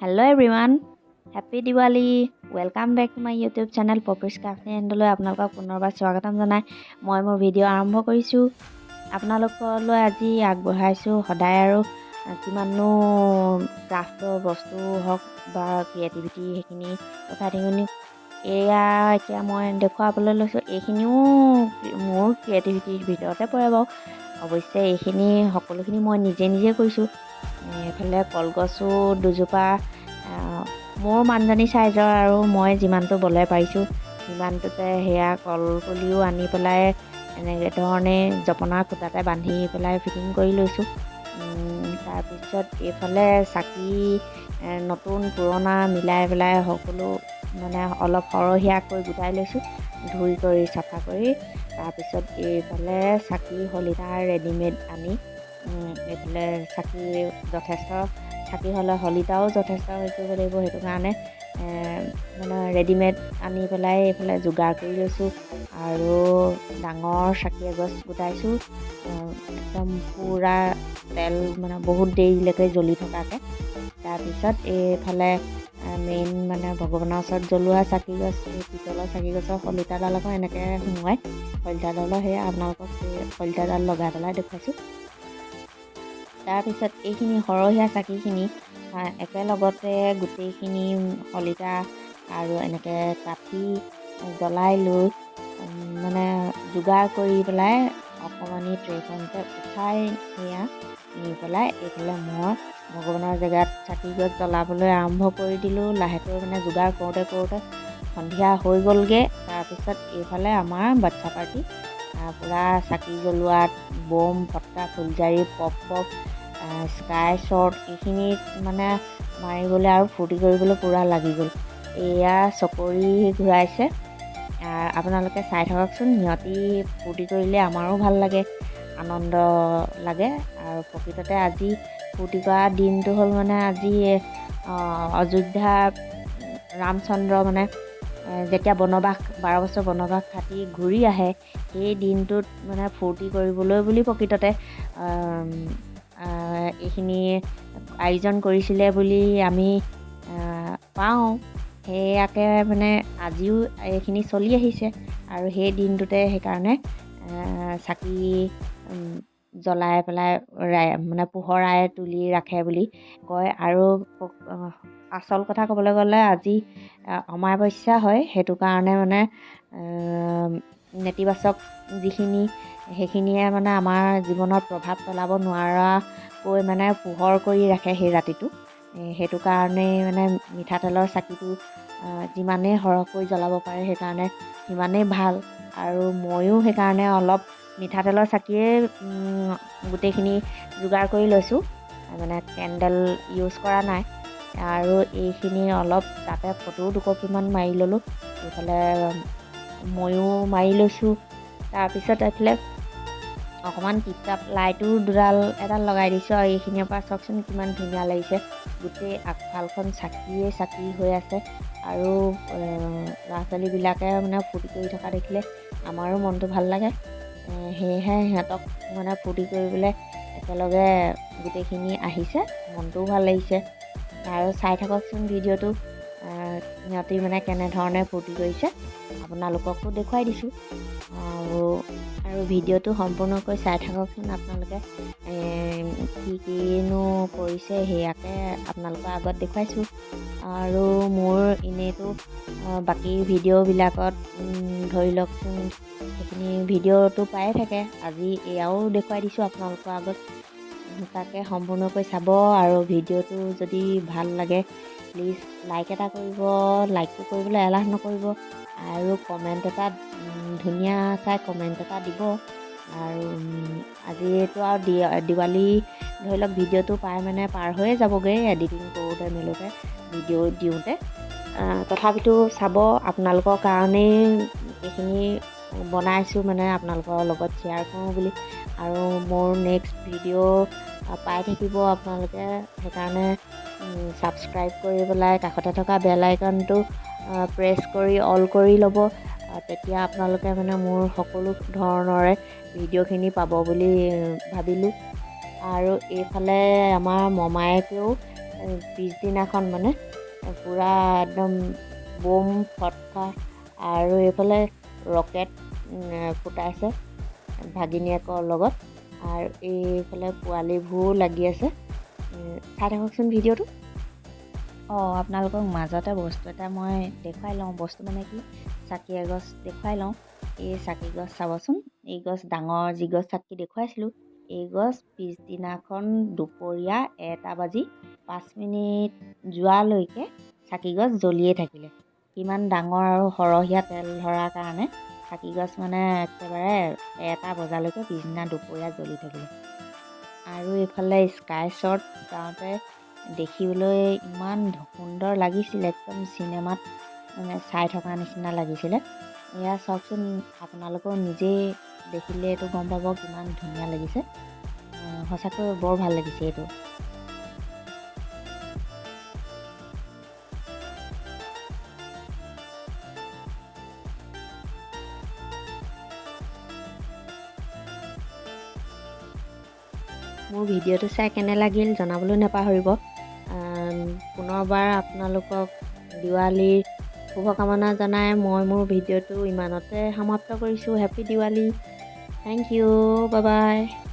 Hello everyone, happy Diwali! Welcome back to my YouTube channel Poppy's craft এণ্ডলৈ আপোনালোকক পুনৰবাৰ স্বাগতম জনাই মই মোৰ ভিডিঅ' আৰম্ভ কৰিছোঁ। আপোনালোকলৈ আজি আগবঢ়াইছোঁ, সদায় আৰু কিমাননো ক্ৰাফ্টৰ বস্তু হওক বা ক্ৰিয়েটিভিটি সেইখিনি পঠাই থাকিনি। এয়া এতিয়া মই দেখুৱাবলৈ লৈছোঁ, এইখিনিও মোৰ ক্ৰিয়েটিভিটিৰ ভিতৰতে পৰে বাৰু। অৱশ্যে এইখিনি সকলোখিনি মই নিজে নিজে কৰিছোঁ। এইফালে কলগছো দুজোপা মোৰ মানুহজনী চাইজৰ আৰু মই যিমানটো বলে পাৰিছোঁ সিমানটোতে সেয়া কলপুলিও আনি পেলাই এনেকৈ ধৰণে জপনাৰ খুঁটাতে বান্ধি পেলাই ফিটিং কৰি লৈছোঁ। তাৰপিছত এইফালে চাকি নতুন পুৰণা মিলাই পেলাই সকলো মানে অলপ সৰহীয়াকৈ গোটাই লৈছোঁ, ধুই কৰি চাফা কৰি। তাৰপিছত এইফালে চাকি শলিতা ৰেডিমেড আনি এইফালে চাকি যথেষ্ট, চাকি হ'লে শলিতাও যথেষ্ট হেৰি কৰিব লাগিব, সেইটো কাৰণে মানে ৰেডিমেড আনি পেলাই এইফালে যোগাৰ কৰি লৈছোঁ। আৰু ডাঙৰ চাকি এগছ গোটাইছোঁ, একদম পূৰা তেল মানে বহুত দেৰিলৈকে জ্বলি থকাকৈ। তাৰপিছত এইফালে মেইন মানে ভগৱানৰ ওচৰত জ্বলোৱা চাকি গছ, এই পিতলৰ চাকি গছৰ শলিতাডাল আকৌ এনেকৈ সোমোৱাই শলিতাডালৰ সেয়া আপোনালোকক সেই শলিতাডাল লগাই পেলাই দেখুৱাইছোঁ। তাৰপিছত এইখিনি সৰহীয়া চাকিখিনি একেলগতে গোটেইখিনি শলিতা আৰু এনেকৈ কাঠি জ্বলাই লৈ মানে যোগাৰ কৰি পেলাই অকণমানি ট্ৰেখনতে উঠাই সেয়া নি পেলাই এইফালে মই ভগৱানৰ জেগাত চাকি গছ জ্বলাবলৈ আৰম্ভ কৰি দিলোঁ। লাহেকৈ মানে যোগাৰ কৰোঁতে কৰোঁতে সন্ধিয়া হৈ গ'লগৈ। তাৰপিছত এইফালে আমাৰ বাচ্ছা পাৰ্টি পূৰা চাকি জ্বলোৱাত বম, ফটকা, ফুলজাৰি, পপ পপ, স্কাই শ্বট এইখিনিত মানে মাৰিবলৈ আৰু ফূৰ্তি কৰিবলৈ পূৰা লাগি গ'ল। এয়া চকৰি ঘূৰাইছে, আপোনালোকে চাই থাককচোন। সিহঁতি ফূৰ্তি কৰিলে আমাৰো ভাল লাগে, আনন্দ লাগে। আৰু প্ৰকৃততে আজি ফূৰ্তি কৰা দিনটো হ'ল মানে আজি অযোধ্যা ৰামচন্দ্ৰ মানে যেতিয়া বনবাস, 12 বছৰ বনবাস খাটি ঘূৰি আহে, সেই দিনটোত মানে ফূৰ্তি কৰিবলৈ বুলি প্ৰকৃততে এইখিনি আয়োজন কৰিছিলে বুলি আমি পাওঁ। সেয়াকে মানে আজিও এইখিনি চলি আহিছে আৰু সেই দিনটোতে সেইকাৰণে চাকি জ্বলাই পেলাই মানে পোহৰাই তুলি ৰাখে বুলি কয়। আৰু আচল কথা ক'বলৈ গ'লে আজি অমাৱস্যা হয়, সেইটো কাৰণে মানে নেতিবাচক যিখিনি সেইখিনিয়ে মানে আমাৰ জীৱনত প্ৰভাৱ পেলাব নোৱাৰাকৈ মানে পোহৰ কৰি ৰাখে সেই ৰাতিটো। সেইটো কাৰণেই মানে মিঠাতেলৰ চাকিটো যিমানেই সৰহকৈ জ্বলাব পাৰে সেইকাৰণে সিমানেই ভাল। আৰু ময়ো সেইকাৰণে অলপ মিঠাতেলৰ চাকিয়ে গোটেইখিনি যোগাৰ কৰি লৈছোঁ, মানে কেণ্ডেল ইউজ কৰা নাই। আৰু এইখিনি অলপ তাতে ফটোও দুকপিমান মাৰি ল'লোঁ, এইফালে ময়ো মাৰি লৈছোঁ। তাৰপিছত এইফালে অকণমান টিপটাপ লাইটো দুডাল এডাল লগাই দিছোঁ। আৰু এইখিনিৰ পৰা চাওকচোন কিমান ধুনীয়া লাগিছে, গোটেই আগফালখন চাকিয়ে চাকি হৈ আছে। আৰু ল'ৰা ছোৱালীবিলাকে মানে ফূৰ্তি কৰি থকা দেখিলে আমাৰো মনটো ভাল লাগে। সেয়েহে সিহঁতক মানে ফূৰ্তি কৰিবলৈ একেলগে গোটেইখিনি আহিছে, মনটোও ভাল লাগিছে। আৰু চাই থাককচোন ভিডিঅ'টো, সিহঁতি মানে কেনেধৰণে ফূৰ্তি কৰিছে আপোনালোককো দেখুৱাই দিছোঁ। আৰু ভিডিঅ'টো সম্পূৰ্ণকৈ চাই থাককচোন আপোনালোকে, কি কিনো কৰিছে সেয়াকে আপোনালোকৰ আগত দেখুৱাইছোঁ। আৰু মোৰ এনেইতো বাকী ভিডিঅ'বিলাকত ধৰি লওকচোন সেইখিনি ভিডিঅ'টো পায়ে থাকে, আজি এয়াও দেখুৱাই দিছোঁ আপোনালোকৰ আগত। তাকে সম্পূৰ্ণকৈ চাব আৰু ভিডিঅ'টো যদি ভাল লাগে প্লিজ লাইক এটা কৰিব, লাইকটো কৰিবলৈ এলাহ নকৰিব। আৰু কমেণ্ট এটা ধুনীয়া চাই কমেণ্ট এটা দিব। আৰু আজিতো আৰু দিৱালী ধৰি লওক ভিডিঅ'টো পাই মানে পাৰ হৈয়ে যাবগৈ এডিটিং কৰোঁতে মেলোঁতে, ভিডিঅ' দিওঁতে, তথাপিতো চাব। আপোনালোকৰ কাৰণেই এইখিনি বনাইছোঁ, মানে আপোনালোকৰ লগত শ্বেয়াৰ কৰোঁ বুলি। আৰু মোৰ নেক্সট ভিডিঅ' পাই থাকিব আপোনালোকে, সেইকাৰণে ছাবস্ক্ৰাইব কৰি পেলাই কাষতে থকা বেল আইকনটো প্ৰেছ কৰি অল কৰি ল'ব। তেতিয়া আপোনালোকে মানে মোৰ সকলো ধৰণৰে ভিডিঅ'খিনি পাব বুলি ভাবিলোঁ। আৰু এইফালে আমাৰ মমায়েকেও পিছদিনাখন মানে পূৰা একদম বোম ফটকা আৰু এইফালে ৰকেট ফুটাইছে ভাগিনীয়েকৰ লগত। আৰু এইফালে পোৱালিবোৰো লাগি আছে। চাই থাককচোন ভিডিঅ'টো। অঁ, আপোনালোকক মাজতে বস্তু এটা মই দেখুৱাই লওঁ। বস্তু মানে কি, চাকি এগছ দেখুৱাই লওঁ। এই চাকি গছ চাবচোন, এই গছ ডাঙৰ যি গছ চাকি দেখুৱাইছিলোঁ, এই গছ পিছদিনাখন দুপৰীয়া 1 বাজি 5 মিনিট যোৱালৈকে চাকি গছ জ্বলিয়ে থাকিলে। কিমান ডাঙৰ আৰু সৰহীয়া তেল ধৰাৰ কাৰণে চাকি গছ মানে একেবাৰে 1 বজালৈকে পিছদিনা দুপৰীয়া জ্বলি থাকিলে। আৰু এইফালে স্কাই শ্বট যাওঁতে দেখিবলৈ ইমান সুন্দৰ লাগিছিলে, একদম চিনেমাত মানে চাই থকা নিচিনা লাগিছিলে। এয়া চাওকচোন, আপোনালোকেও নিজেই দেখিলে এইটো গম পাব কিমান ধুনীয়া লাগিছে। সঁচাকৈ বৰ ভাল লাগিছে এইটো। মোৰ ভিডিঅ'টো চাই কেনে লাগিল জনাবলৈ নাপাহৰিব। পুনৰবাৰ আপোনালোকক দিৱালীৰ শুভকামনা জনাই মই মোৰ ভিডিঅ'টো ইমানতে সমাপ্ত কৰিছোঁ। Happy Diwali, thank you, bye bye.